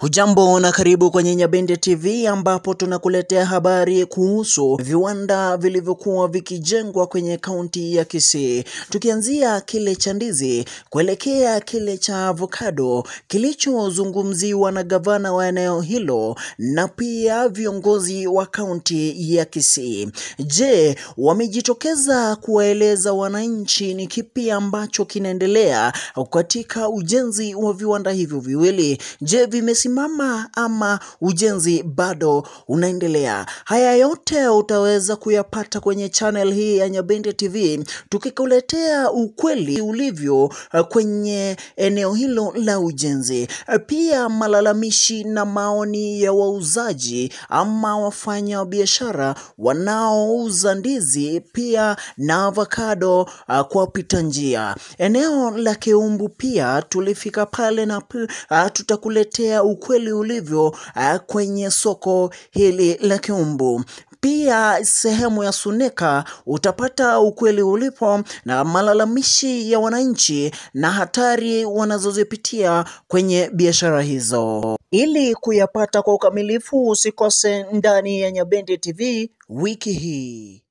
Hujambo na karibu kwenye Nyabende TV ambapo tunakuletea habari kuhusu viwanda vilivyokuwa vikijengwa kwenye kaunti ya Kisii. Tukianzia kile cha ndizi kuelekea kile cha avocado kilichozungumziwa na gavana wa eneo hilo na pia viongozi wa kaunti ya Kisii. Je, wamejitokeza kuwaeleza wananchi ni kipi ambacho kinaendelea katika ujenzi wa viwanda hivyo viwili? Je, vimesimama ama ujenzi bado unaendelea? Haya yote utaweza kuyapata kwenye channel hii ya Nyabende TV, tukikuletea ukweli ulivyo kwenye eneo hilo la ujenzi. Pia malalamishi na maoni ya wauzaji ama wafanya biashara wanaouza ndizi pia na avocado kwa pita njia. Eneo la Keumbu pia tulifika pale na tutakuletea ukweli ulivyo kwenye soko hili la Keumbu. Pia sehemu ya Suneka utapata ukweli ulipo na malalamishi ya wananchi na hatari wanazozipitia kwenye biashara hizo. Ili kuyapata kwa ukamilifu usikose ndani ya Nyabende TV wiki hii.